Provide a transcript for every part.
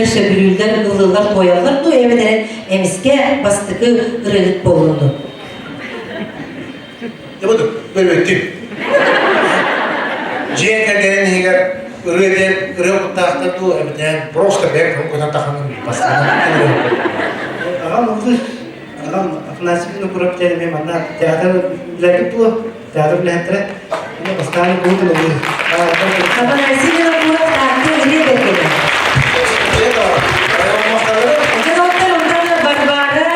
Сөбүлүүллэр, ыллыыллар, туойаллар дуу, эбэтэр эмискэ бастакы ырыаһыт буоллун дуу? Буду, бөлөттүм. Дьиэ кэргэнин иһигэр ырыа диэн ырыа куттаахтар дуу, эбэтэр просто бэйэм көтөн таханын бастаан Аҕам ыллыыр. Аҕам Афанасий Винокуров диэн эмиэ манна театр үлэлиир буолуо, театр үлэһиттэрэ. Эмиэ бастаан куутун ыллыыр. Афанасий Винокуров Таатта ырыа бэргэнэ. Дьонуттар онтон Варвара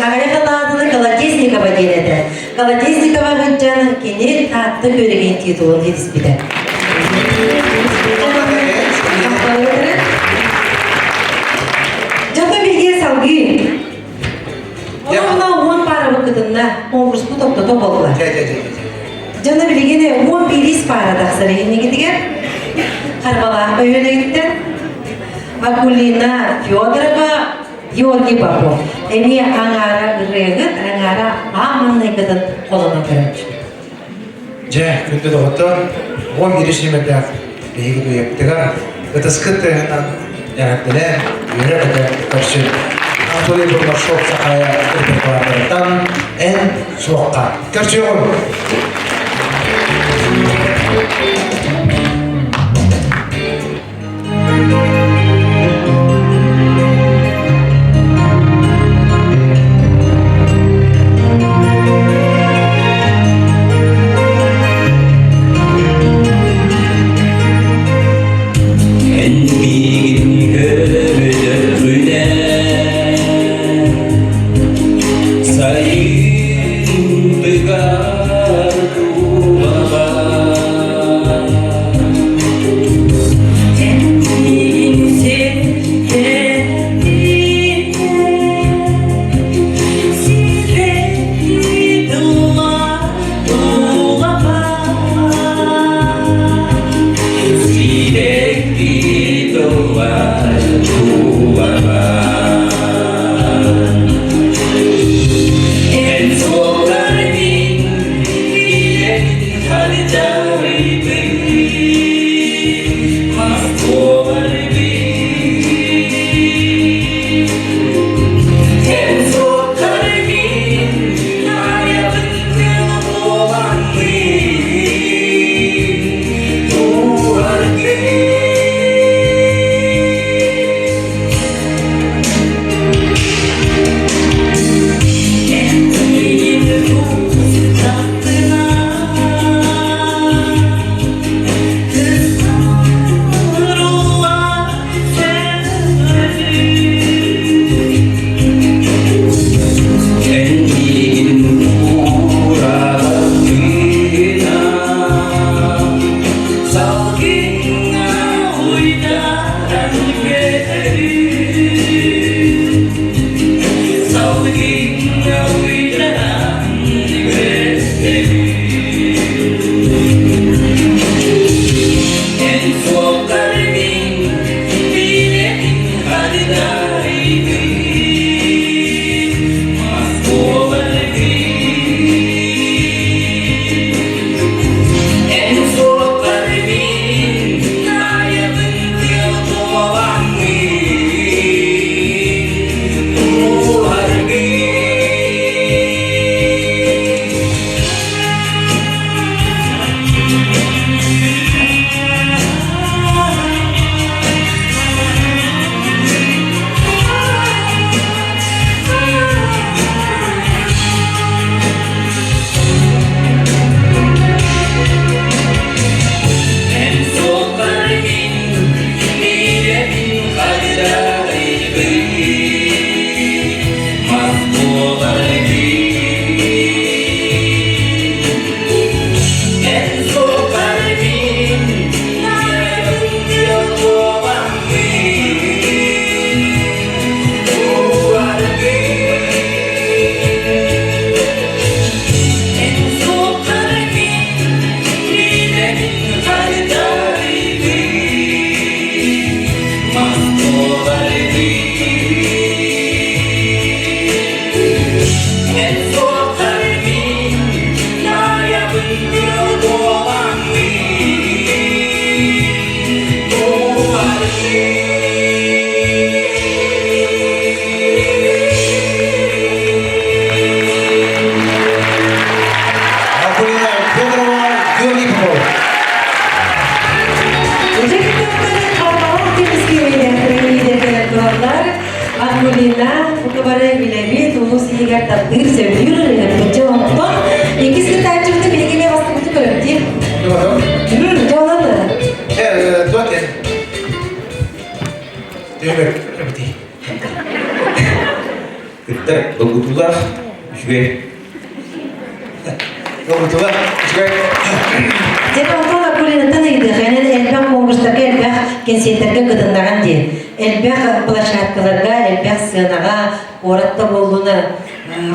Аҕыйах алаадыны Колодезникова диэн этэ. Колодезникова сылдьан кини Таатта күөрэгин титулун ситиспитэ. Дьонно биһиги салгыы. Онно 10 пара кытынна, конкурспут тохтото буолла. Дьоно билигин 11 пара тахсар иһиннигитигэр Харбалаах бөһүөлэгиттэн Акулина Федорова, Георгий Попов. Эмиэ аҥаара ырыаһыт, аҥаара аан маҥнайгытын холонон көрөөччү. Дьэ, күндү доҕоттор, 11 сүүмэрдээх биһиги дуйаппытыгар ытыскыт тыаһынан эҕэрдэлээн, үөрэ-көтө көрсүн. Анатолий Бурнашов Сахая репертуардарыттан эн суохха. Көрсүөҕүҥ! Эн миигин көрбөтөххүнэ сайын тыгар дууһаҕа. Эн миигин иһигэр таптыыр, сөбүлүүр ырыаһыппыт. Дьэ онтон иккис кыттааччыбытын биһиги эмиэ бастакытын көрөбүт дии. Дьэ онон Кыттар долгутуулаах үчүгэй. Долгутуулаах үчүгэй. Дьэ онтон Акулинаттан ыйытыах, эн элбэх конкурстарга, элбэх кэнсиэртэргэ кытыннаҕын дии. Элбэх площадкаларга, элбэх сыанаҕа, куорат да буоллун,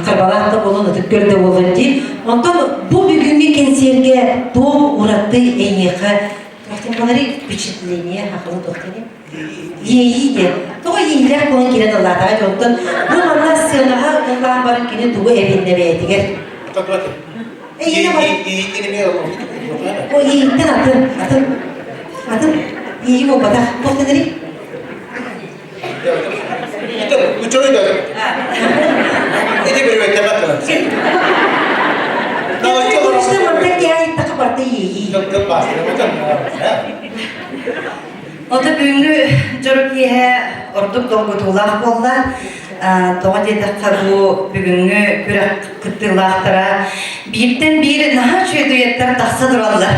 Харбалаах да буоллун, Ытык Күөл да буоллун дии. Онтон бу бүгүҥҥү кэнсиэргэ туох ураты эйиэхэ туох впечатление хахылы туох Иэйии диэн. Тоҕо иэйиилээх буолан киирэн ыллаатаҕа дьэ оттон бу манна сыанаҕа ыллаан баран кини тугу эбиннэ бэйэтигэр? О иэйииттэн атын, атын, атын иэйии буолбатах. Туох дэнэрий? Ото бүгүҥҥү дьоро киэһэ ордук долгутуулаах буолла. Тоҕо диэтэххэ бу бүгүҥҥү күрэх кыттыылаахтара бииртэн биир наһаа үчүгэй дуэттар тахса тураллар.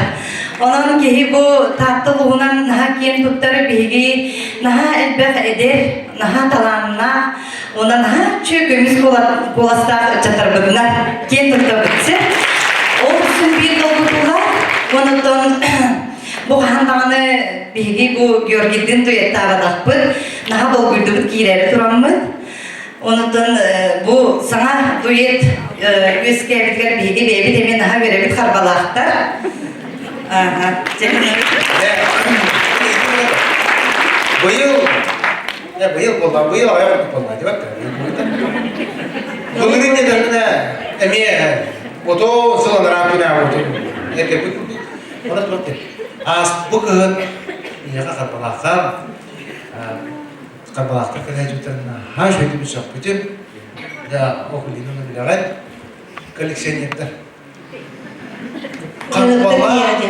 Онон киһи бу Таатта улууһунан наһаа киэн туттар биһиги наһаа элбэх эдэр, наһаа талааннаах, уонна наһаа үчүгэй көмүс куоластаах ыччаттарбытынан киэн туттабыт. Ол үксүн биир долгутуулаах, онон Бу хаһан даҕаны биһиги бу Георгийдыын дуэттаабатахпыт, наһаа долгуйдубут киирээри тураммыт. Онутун бу саҥа дуэт үөскээбитигэр биһиги бэйэбит эмиэ наһаа үөрэбит харбалаахтар. Быйыл быйыл буолла, быйыл аҕыйах буолла, дебат. Былырыын дедермine эмиэ ото сыл анараа күнэ оту. Онон туох диэн, ааспыт кыһын миэхэ Харбалаахха Харбалаахтар кэлээччитэн наһаа үчүгэйдик сөхпүтүм. Дьэ, Охулина билэҕин, коллекционердар. Харбалаах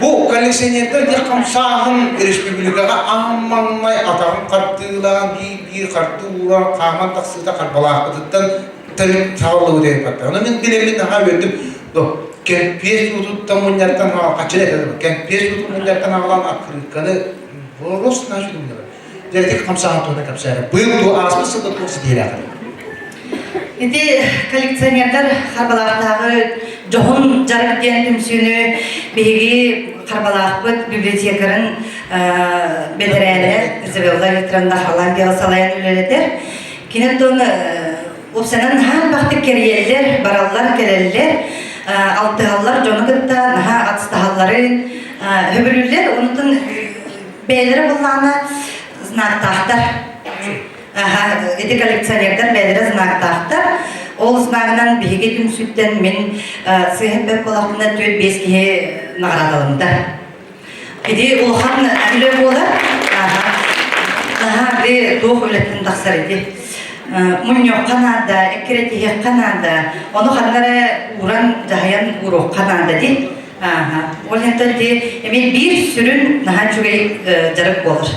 Бу коллекционердар диэх хамсааһын республикаҕа аан маҥнай атаҕын хардыылаан биир-биир хардыы ууран хааман тахсыыта Харбалаахпытыттан Тэн саҕаллыбыт эппаттар. Ону мин билэммин наһаа үөрдүм. Кэмпиэс уутуттан мунньартан хаччы этэ кэмпиэс уутун мунньартан аҕалан аккырыыкканы просто наша мунньалар. Дьэ хамсааһын туһунан кэпсээрэ. Быйыл ту ааспыт сылга туох ситиһиилээхтэр? Ити коллекционердар Харбалаахтааҕы дьоһун дьарык диэн түмсүүнү биһиги Харбалаахпыт библиотекарын бэтэрээнэ Изабелла Викторовна Харлампьева салайан үлэлэтэр. Кини оттон уопсайынан наһаа элбэхтик кэрийэллэр, бараллар, кэлэллэр, алтыһаллар, дьону кытта наһаа атыстаһалларын хөбүлүүллэр. Онтон бэйэлэрэ буллаҕына знактаахтар. Ити коллекционердар бэйэлэрэ знактаахтар. Ол знагынан биһиги түмсүүттэн мин сыыһа бэрт буоллахпына 4-5 киһи наҕараадаланда. Ити улахан үлэ буолар. Наһаа били туох үлэттэн тахсар ити. Мунньуохха наада, эккирэтиһиэххэ наада, ону ханна эрэ ууран, дьаһайан ууруохха наада дии. Ол иһин ити эмиэ биир сүрүн наһаа үчүгэй дьарык буолар.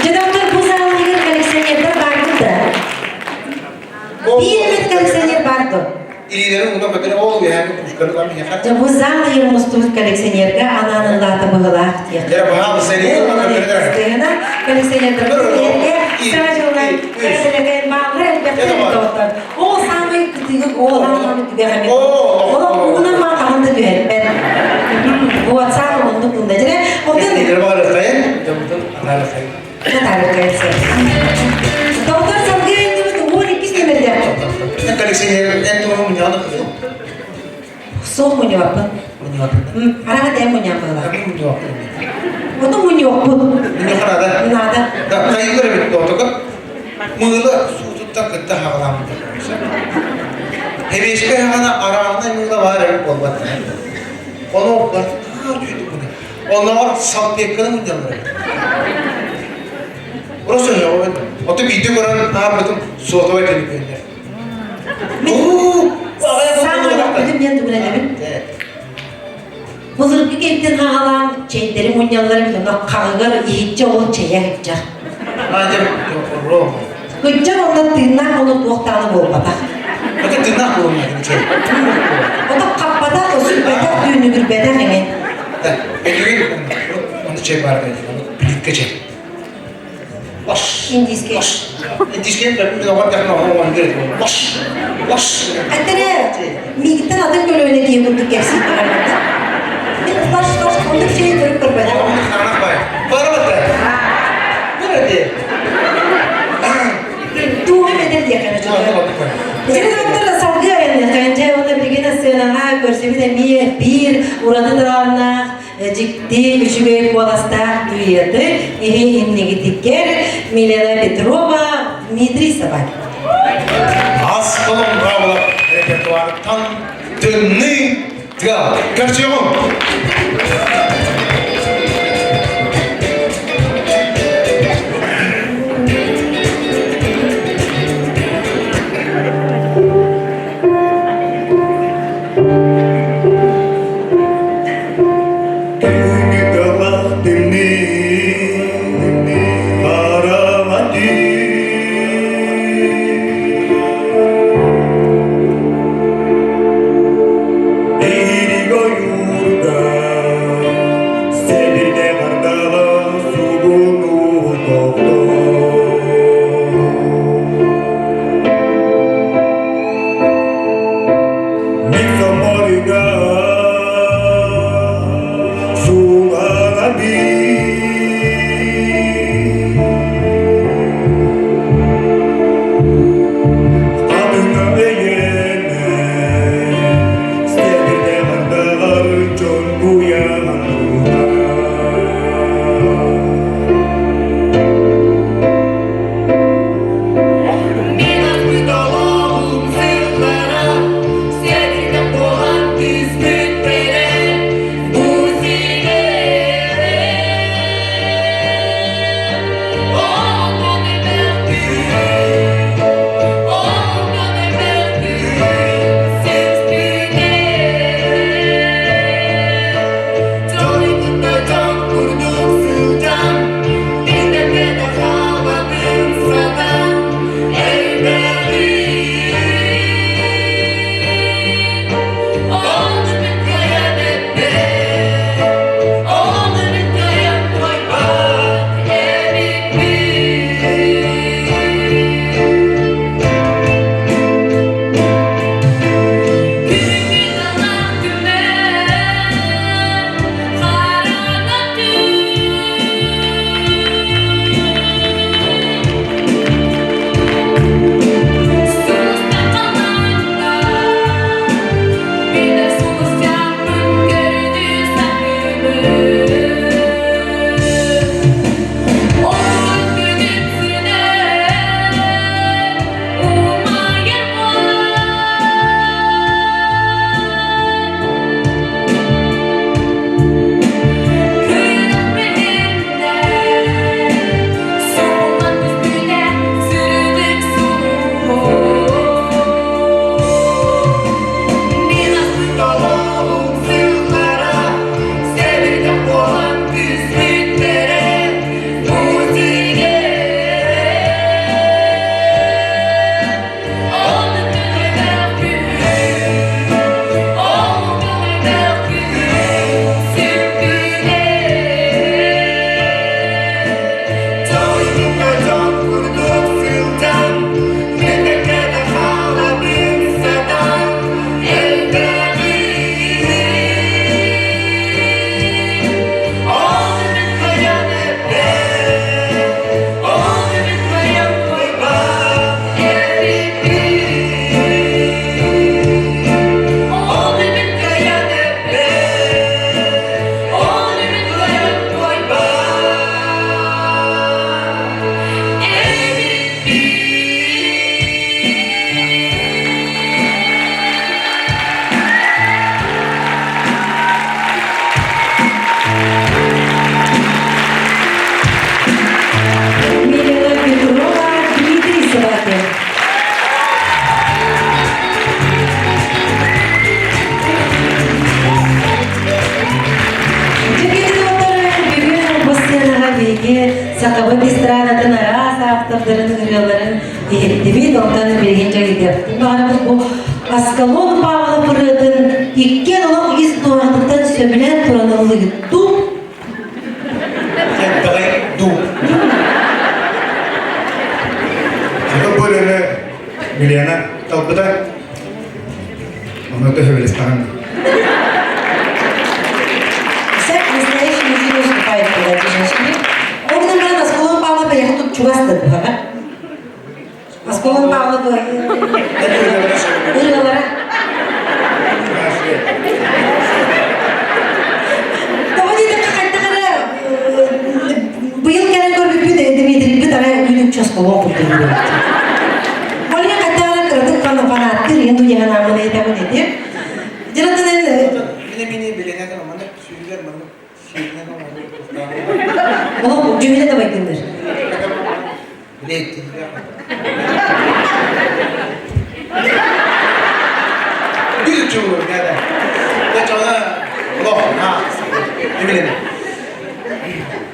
Дьэ, доктор, бу саалыгар коллекционердар баарбыт да? Биир эмит коллекционер баар дуо? Илиилэрин уна көтөрө ол үөһээҥҥи пушканы ылан миэхэ. Дьэ, бу саамай оҥостубут коллекционерга анаан ыллаата быһылаах диэх. Дьэ, баһаалыста, илиилэрин уна көтөрө. Коллекционердар саҥа дьылынан кэлэн бааллар элбэхтэр доҕоттор. Ол саамай кытыгы ол ааманы түгэх эмит. Ол уунан маа хаһан да түһэрбэт. Вот саамай оннук мында. Дьэ, оттон Доктор салгыы иннибит 12 нөмерде. Коллекционер эн туһун мунньаҕын Суох мунньубаппын. Мунньубаппын. Араҕа дээн мунньаан Ким мунньубаппын? Оту мунньуохпут. Мунньуханаада. Наада. Да, хайылар эбит доотока. Мыыла суутуттан кытта хаҕаламмыт. Эбиэскэ хаҕана арааннай мыыла баар эбит буолбат. Ону Оннооҕор салпыакканы мунньаллар эбит. Просто Ото биирдэ көрөн аарбытым суотабай төлөпүөннэр. Саамай бүтүн диэн тугунан эбит. Былыргы кэмтэн хаҕалаан чэйдэри мунньаллар эбит, онно хаҕыгар иһиччэ ол чэйэ сылдьар. Надя Ром. Кыдьар онно тыыннаах ону туох даҕаны буолбатах. Это тыыннаах буолуон чэй. Ото хаппатах, сүппэтэх, түүнүгүрбэтэх эҥин. Да, билигин оны чэй бар плитка чэй. Лаш. Индийский. Лаш. Индийский мен оған тәхін оған керек. Лаш. Лаш. Әттәрэ, миигиттэн атын көлүөнэ киһи курдук кэпсиир баҕарбыта. Мин лаш лаш оннук чэйи көрүп көрбөтөҕүм. Оны ханах бай. Барабата. Nerede? Туох эмэтэр диэххэ Директордар салгыы айанныахха дьэ уонна билигин сыанаҕа көрсүбүт эмиэ биир ураты талааннаах дьикти үчүгэй куоластаах дуэты иһи иннигитигэр Милена Петрова, Дмитрий Собакин. Ас колом браво репертуартан тымныы тыал. Көрсүөҕүҥ! Күҥҥү талах тымныы, хараҥа Иһирик ойуурга. Сахабыт эстрадатын араас автордарын ырыаларын иһиттибит, онтон билигин дьарыйдыахпытын баҕарабыт. Бу Аскалон Павлов ырыатын иккиэн олох ис дууһатыттан сөбүлээн туран ыллыгыт дуу? Хайдаҕай дуу? Саха бөлөнө Милена талбыта. Онно төһөбүлэстэҕин. Всяк настоящий мужчина уступает, когда женщине. Ол гынан баран Аскалон Павлов эйиэхэ тут чугас да буһаҕа. Аскалон Павлов ырыалара. Тоҕо диэтэххэ хайдах эрэ быйыл кэлэн көрбүппүт Дмитрийбит арай үүнүкчү осколон курдук. Ол иһин хайдах эрэ кыратык фанаттыр иһин туйаһанааммын ыйытабын этим. Дьэ, Мини-мини билинэ маны сүүрүгэр маны сүүрүнэн Олох дьүһүнэ да байдыннар. Bir çubuğu yani. Ne çana loh ha. Ne bileyim.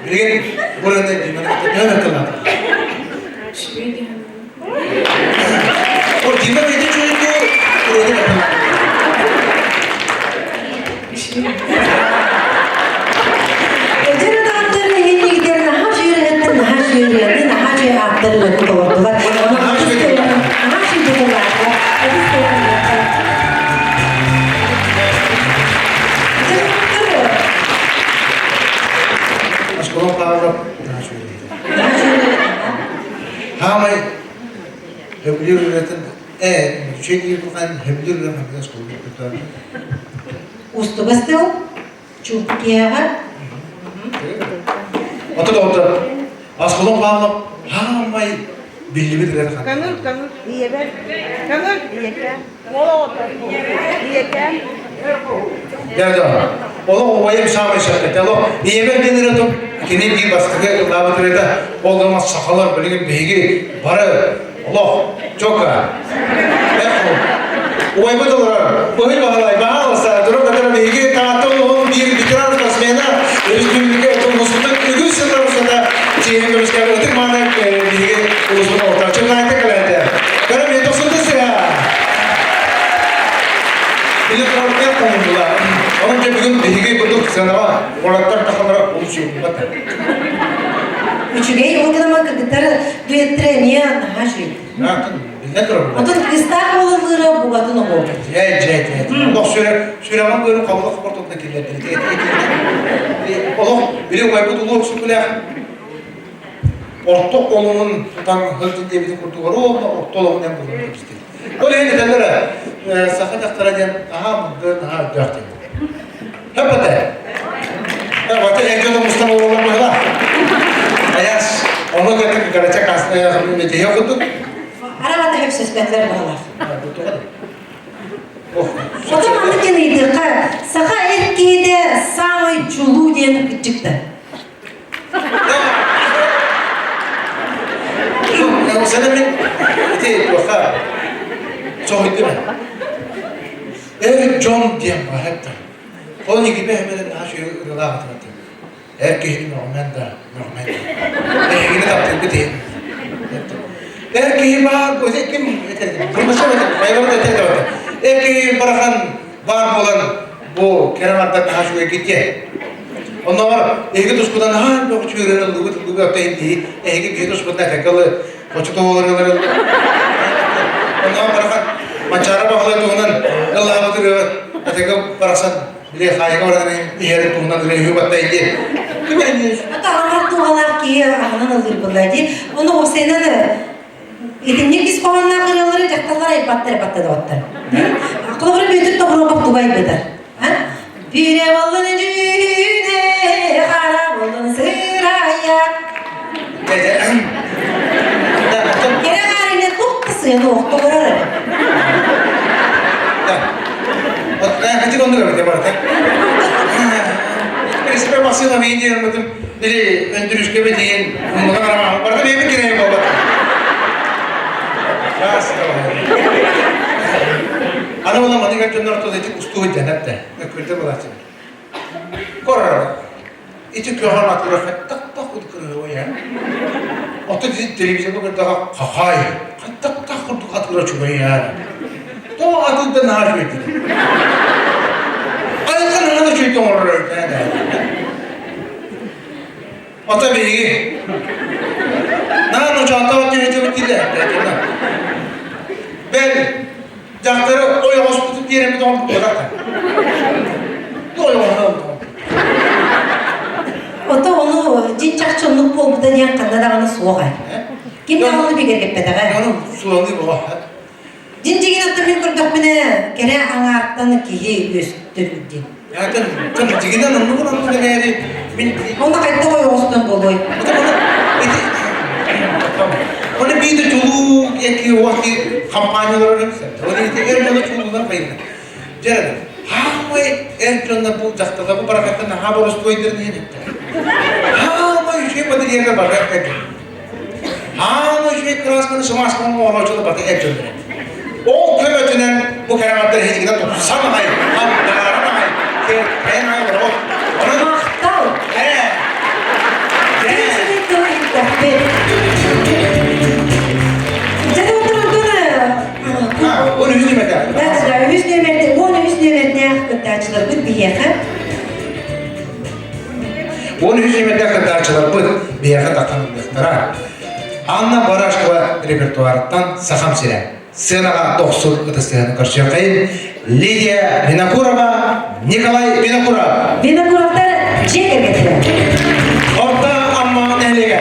Билигин бураны диманы тыллата. Ол дима бэйдэ чуйду ураны Эдэр ааттар иһиннигитэр наһаа сүүрэһэттэр наһаа сүүрүөнү наһаа сүү ааттар ылатын толордулар. Наһаа сүүрдүлэр. Осколон Павлов Хаамай хөбүлүүр үлэтин ээ үчүгэй диир бухан хөбүлүүр үлэтин хабыгас осколон Устугас тыл Чууккиэҕэ Ото доҕоттор, Аскалон Павлов хаамай биллибит үлэтин Көҥүл, көҥүл, ийэбэр, көҥүл, ийэкэ, ийэкэ. Да-да. Олох убайым саамай сөптөтө. Олох ийэбэр диэн ырытым кини биир бастакы ыллаабыт ырыата ол гына сахалар билигин биһиги бары олох чока. Убайбыт олорор. Быһый баһылай, баһаалыста, турук кытары биһиги Таатта улууһун биир ветеран спортсмена, өрөспүүбүлүкэ улууспутун үгүс сыллар устата чиэһин көмүскээбит ытык мааны биһиги улууспут олохтоочу Наайта кэлээтэ. Көрө мен тохсунта сыһа. Били турар хомундула. Онон дьэ бүгүн биһиги курдук сыанаҕа уолаттар тахалара олус үөрбэт. Үчүгэй ол гынан кыргыттар дуэттэрэ эмиэ наһаа үчүгэй. Биллэн турар. Отон кыстаах буолаллыыра бугатын оҕо. Дьэ, дьэ, дьэ. Олох сүрэ, сүрэҕин быарын хабылах хопортотуна киллэрдин. Олох били убайбыт улуу Өксөкүлээх орто олоҕун тутан сылдьын диэбитин курдук оруолна орто олоҕун эн булан кэбистин. Ол иһин этэллэрэ саха дьахтара диэн наһаа мындыр, наһаа өйдөөх диэн. Хэппэтэ. Бата эр дьоно мустан олороллор быһыла. Аяс, ону кытта кырача касная курдук. Арабата хөпсөспөтлөр баһылар. Отон маннык диэн ыйытыахха, саха эр киһитэ саамай чулуу диэн кырдьыкта. Сен мен ити туохха соһуйдум. Эр дьон диэн бар этэ. Ол нигибе хэмэлэн наһаа үчүгэй ырыалаах этим. Эр киһини мөҕүмэн да, мөҕүмэн да. Эһигини таптыырбыт иһин. Эр киһи баар, ким Эр киһи барахан баар буолан бу кэрэ мардак наһаа үчүгэй китиэ. Оннооҕор эһиги тускутан наһаа элбэх үчүгэй ырыаны ыллыыбыт ыллыыбыт оттон иһин эһиги биһи туспутунан этэҥҥэ хочотоолор Оннооҕор барахан Манчаары Баһылай туһунан ыллаабыт ырыа этэҥҥэ барахсан били хаайыга баран иһэрин туһунан ырыа үһү батта иһи. Ким эниир? Ата аҥар туһалаах киһи аһынан ыллыыр буолла дии. Ону уопсайынан итинник ис хоһоонноох ырыалары дьахталлар айбаттар батта доҕоттор. Холобура Бүөтүр Тобуруокап тугу айбытар? Бире боллун дьүүнэ, хара боллун сырая. Кэрэ хаарыйна туох да сыаны охторор. Хотик оннук эбит барыта. Принципе массыына миин диэн били өндүрүскэ битиин умнуга барамаах барыта бэйэбит кирэйим буолбат. Аны була маннык дьоннор тыл ити устуу дьанат да өкүлдэ булааччы. Корор. Ити күөҕөр матура тах тах. курдук кырыһыай ээ? Оттон телевизорга көрдөҕө хахай, хайдахтаах курдук атыыра үчүгэй ээ? Тоҕо атыырда наһаа үчүгэй Айылҕа наһаа да үчүгэй оҥорор эбит ээ. Ата биһиги наһаа ночооттоох түһэтибит дииллэр. Бэл, дьахтары ойоҕоспутун биэрэммит оҥорбуттар. Ойоҕоһун Ото ону дьин чахчы оннук буолбута диэн ханна даҕаны суох ээ. Ким да ону бигэргэппэтэҕэ. Ону суоланыы буолуо. Дьин дьигин оттон мин көрдөхпүнэ кэрэ аҥаартан киһи үөстүр диэн. Атын дьигинэн оннугун оннук эрээри мин Онно хайдах ойоҕостон буолуой? Оны биир чулуу эки уоти компаниялар өксө. Оны ити эр дьоно чулуулар байына. Дьэ, хаамай эр дьонно бу дьахталар бу баракаттан наһаа боростуойдар диэн этте. Хаамай үчүгэй модельерга барар эр Хаамай үчүгэй красканы сымаасканы оҥорооччулар барыта эр дьоннор. Ол көмөтүнэн бу кэрэҕэттэр иһитигинэ тупсан аҕай, хантааран аҕай, кэркэйэн аҕай олоробут. Онон Махтал! Ээ! Үчүгэй тыл иһиттэхпит. Дьэ, доҕоттор, онтон 13 нүөмэрдээх. Да, да, үһүс нүөмэрдээх, 13 нүөмэрдээх кыттааччыларбыт биһиэхэ 13 нүөмэрдээх кыттааччыларбыт биһиэхэ таххан Анна Барашкова репертуарыттан Сахам сирэ. Сценаҕа дохсун ытыстыһан көрсүөххэйин Лидия Винокурова, Николай Винокуров. Винокуровтар дьиэ кэргэттэрэ. Орто Амма нэһилиэгэ.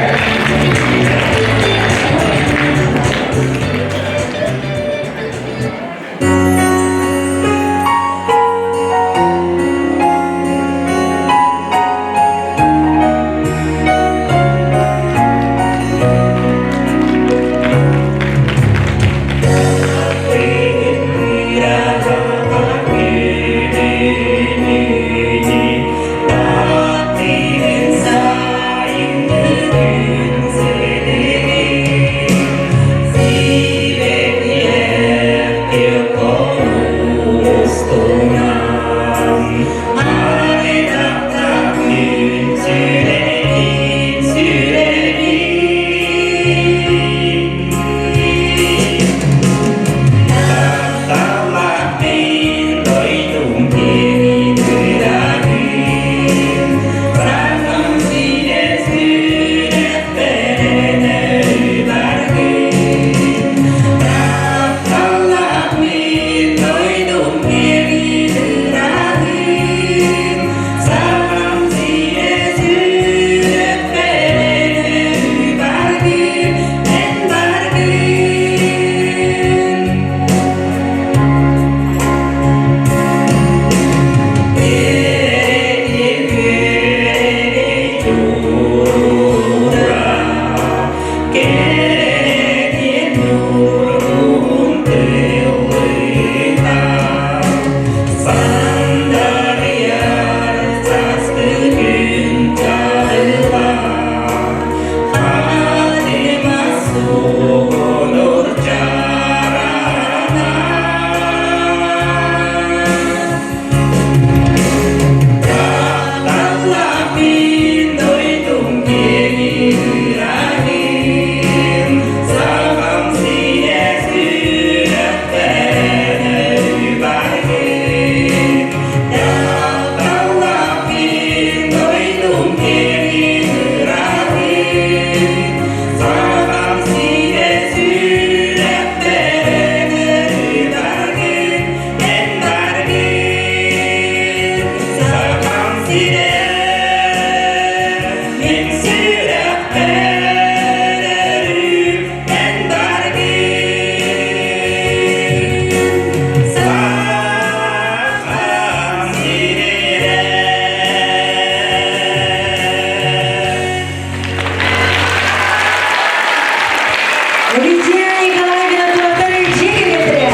Лидия Николай Винокуровтар дьиэ кэргэттэрэ.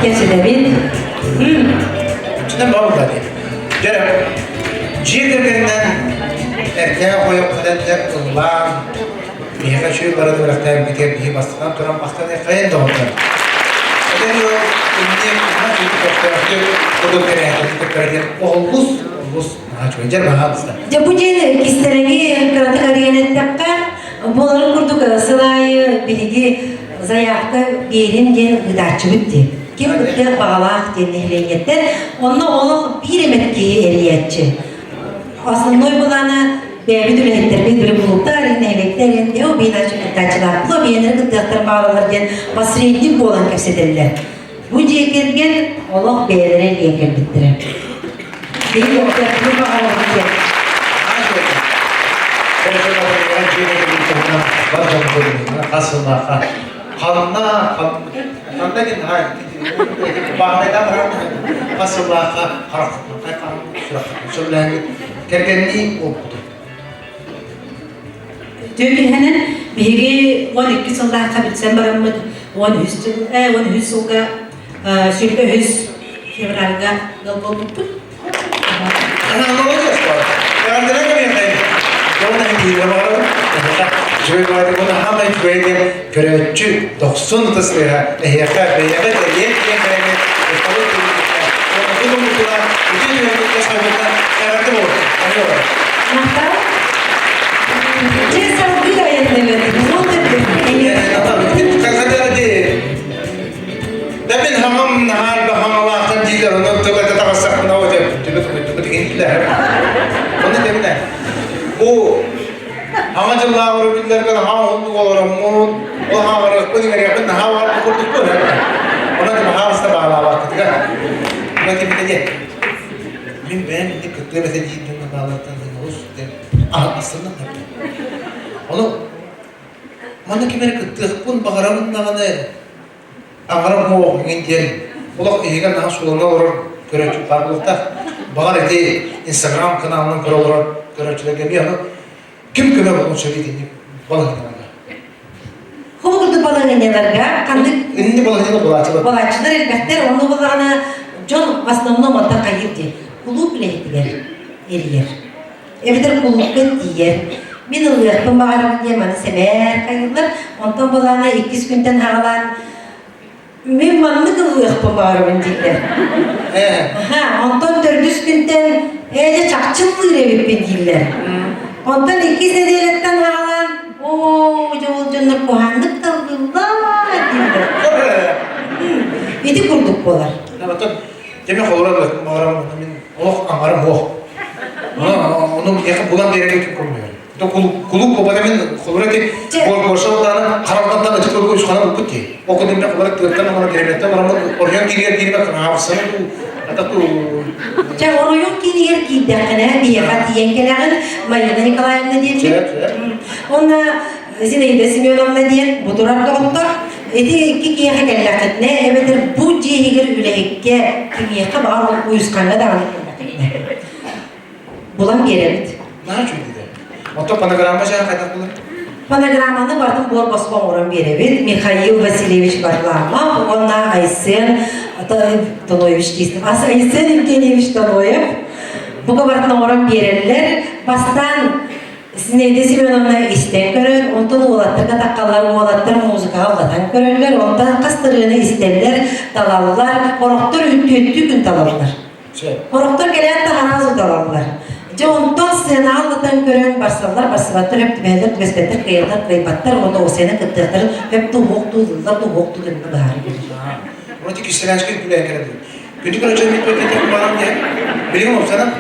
Кэпсэтэбин. Чынан баҕар дии. Дьэ, дьиэ кэргэнинэн эрдээх ойох кэлэннэр ыллаан, биһиэхэ үчүгэй бары үөрэхтээбитигэр биһи бастатан туран махтаныаххайын доҕоттор. Эдэр ыал инник наһаа күүстээх. Курдук тэрээһин олус олус наһаа үчүгэй. Дьэ баһаалыста. Дьэ бу диэн кистэлэҥи кыратык арыйан эттэххэ, буоларын курдук сыл аайы биһиги заявка биэрин диэн ыытааччыбыт дии. Ким кыттыах баҕалаах диэн нэһилиэнньэттэн, онно олох биир эмэ киһи эрийээччи. Основной былаана бэйэбит үлэһиттэрбит били кулууптар, нэһилиэктэр диэн биэнааччы кыттааччылаах биэнэр кыттыахтар баҕараллар диэн посредник буолан кэпсэтэллэр. Бу дьиэ кэргэн олох бэйэлэрэ диэн кэлбиттэрэ. Биһиги баҕарабыт диэн. Ханна ханна диэн хас сыллаахха хараххытын сүрэххитин сөбүлээҥҥит кэргэннии буолбутун. Түөкүһэнэн биһиги 12 сыллаахха билсэн бараммыт 13 жыл, 13 сылга 23 февральга ыал буолбуппут. Көрөөччү дохсун ытыстыһа эһиэхэ бэйэҕэ бэлиэ диэн бэйэҥэ Мин хаҥам наһаа хаҥалаахтан дииллэр, онон тыл этэ таҕыстахпына ол дьэ түбүт түбүт иһиллэр. Ону дэминэ бу хаҥа дьыллааҕы өрөбүллэргэ наһаа уһуннук олороммун, ол хаҥарыахпын иҥэриэхпин наһаа баҕарбыт курдукпун. Онон баһаалыста баалаабаккытыгар. Онон кимитэ диэн мин бэйэм инник кыттыам этэ диир дьон санааларыттан олус астынным. Ону манна ким эрэ кыттыахпын баҕарабын даҕаны аҥара муох иҥин диэн олох иһигэр наһаа сулана олорор көрөөччү баар буолуохтаах. Баҕар ити Инстаграм каналынан көрө олорор көрөөччүлэргэ эмиэ ону ким көмө буолуон сөбүй итинник балаһыанньаларга? Хол курдук балаһыанньаларга ханнык Инни балаһыанньалар булааччылар. Булааччылар элбэхтэр, онно буллаҕына дьон в основном онтон хайыыр дии. Кулууп үлэһитигэр эрийэр. Эбэтэр кулуупка тиийэр. Мин ылыахпын баҕарабын диэн маны сэмээр хайыыллар. Онтон былаана иккис күнтэн аҕалаан мин маннык ылыахпын баҕарабын дииллэр. Аха, онтон төрдүс күнтэн ээ дьэ чахчы ыллыыр эбиппин дииллэр. Онтон иккис нэдиэлэттэн аҕалаан оо дьэ ол дьоннор куһааннык таллыллар дииллэр. Ити курдук буолар. Оттон Дьэ холобура баҕарабын мин олох аҥарым суох. Ону миэхэ булан биэрэргэ ким көрмөөр. Кулууп буолбата мин холобура ити буоргуорса буоллаҕына харалтантан ытык курдук үс хана булбут дии. Ол курдук мин холобура тыаттан оҥорон кириэмэттэн оҥороммун оройуон киинигэр киирбэт хаҥаабыссаны дуу ата туу Чэ, оройуон киинигэр киирдэххинэ биһиэхэ тиийэн кэлэҕин Марина Николаевна диэччи. Уонна Зинаида Семеновна диэн бу турар доҕоттор ити икки киһиэхэ кэллэххитинэ эбэтэр бу дьиэ иһигэр үлэһиккэ кимиэхэ баҕар ол уйусхаҥҥа даҕаны кэллэххитинэ булан биэрэбит. Наһаа үчүгэй Оттон фонограмма дьаһан хайдах булар? Фонограмманы барытын буор босхо оҥорон биэрэбит. Михаил Васильевич Варламов уонна Айсен Тоноевич Кистов. Айсен Евгеньевич Тоноев бука барытын оҥорон биэрэллэр. Бастаан Зинаида Семеновна истэн көрөр, онтон уолаттарга таххаллар, уолаттар музыкаҕа ыллатан көрөллөр, онтон хас ырыаны истэллэр, талаллар, хорохтор үттүөттүү күн талаллар. Хорохтор кэлэн таһараас уталаллар. Дьэ онтон сценаҕа ыллатан көрөн барсаллар, барсыбаттар, өп түбэһэллэр, түбэспэттэр, кыайаллар, кыайбаттар, уонна осена кыттыахтарын өп туһуох туу, ыллар туһуох туу гына быһаарыы биэрэр. Вроде кистэлээнчик күлээн кэлэн Күндү көрөөччү мин туох баран диэн билигин уопсанан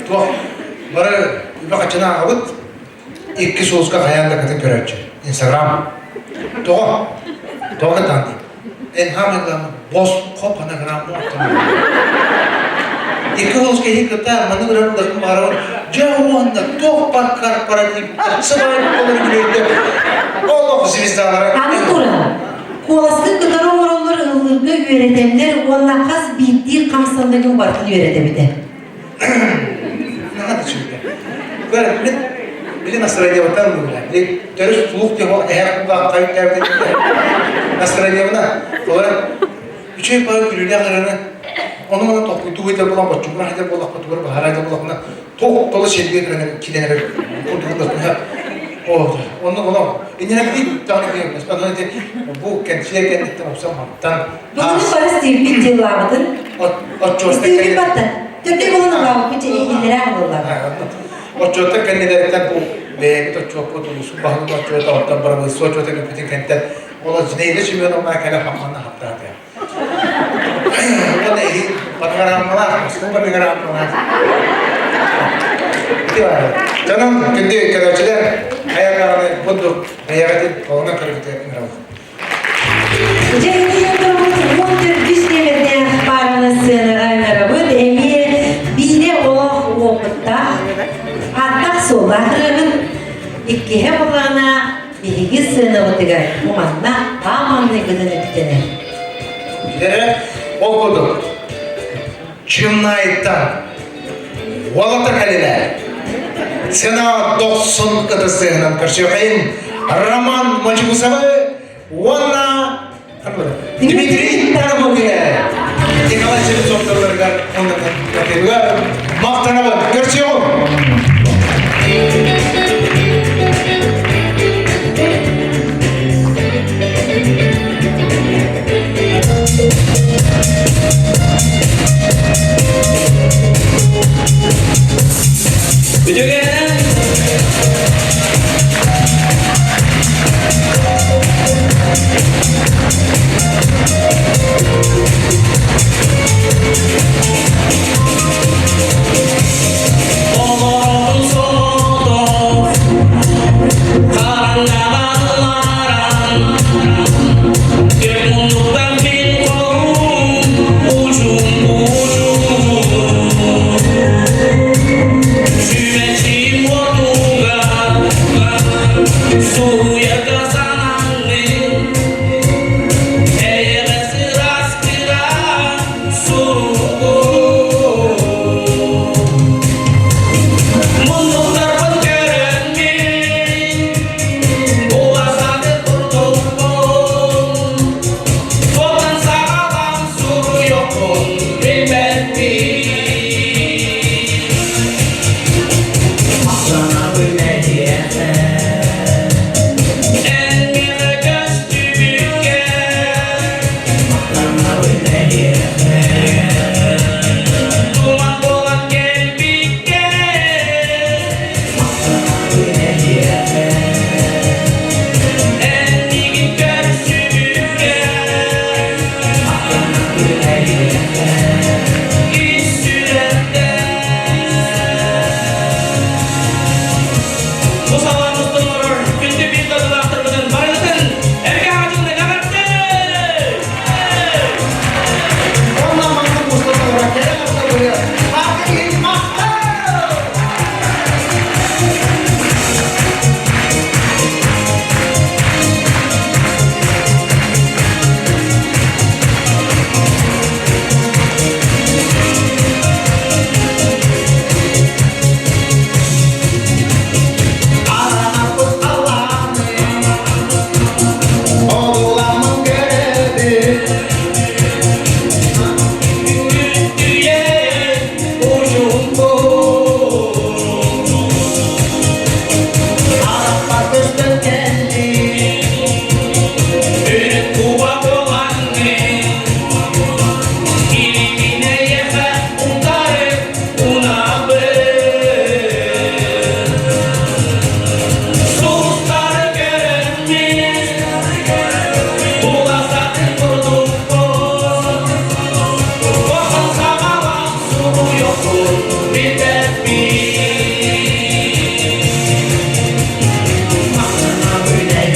туох бары үбэ-хаччаны ааҕабыт икки сулуска хайаан да кытын көрөөччү инстаграм тоҕо тоҕо кытаан дии эн хаамай босхо фонограмма икки сулуска иһин кытта маннык ырар улахан баҕарабын дьэ уонна туох бар корпоратив сыбай олор үлүйдэ олох звездалара Аны туран Куоласкын кытары оҥороллор, ыллыырга үөрэтэллэр уонна хас биирдии хамсаныгын барытын үөрэтэбитэ. Наһаа да үчүгэй. Бары мин били настроениебыттан ыллыыр. Били төрүс слух диэн ол эһэр кулгаах хайыттаабыт настроениебына олор үчүгэй бары күлүүлээх ырыаны ону манан толкуйдуу ыйдар буолан боччумура айдар буоллахпытыгар баһара айдар буоллахпына Туох толу сиргэ кэлэн киирэн эрэр курдук Онно олом. Иннинэ биир даҕаны киһи ити бу кэнсиэр кэнниттэн упсан мантан Бүгүнү бары сиирбит дьыллаабытын. Отчуоттар Истиигин батта. Төрдө болон ылаабыппыт иллэрээ буолла. Отчуоттар кэннилэриттэн бу бэйэбит отчуоппут улуусун баһылыгын отчуота оттон бырабыыталыстыба отчуота бүппүтүн кэнниттэн ол Зинаида Семеновна кэлэн хамманна хаптаата. Уонна иһин панорамалаах, Москва панорамалаах. Дьонум, күндү көрөөччүлэр, хайа даҕаны бурдук бэйэҕитин холонон көрбүтэ ыҥырабыт. Дьэ, ити уон төрдүс нүөмэрдээх паараны сценаҕа ыҥырабыт. Эмиэ биирэ олох уопуттаах, ааттаах-суоллаах ырыаһыт, иккиһэ буоллаҕына биһиги сценабытыгар манна ааманныгытын үктэнэр. Билэрэ ол курдук Чымнаайыттан уолата кэлилэ. Сцена дохсун ытыс тыаһынан көрсүөххэйин Роман Мочегусовы уонна Дмитрий Тарабукин Николай Слепцов тылларыгар уонна махтанабын.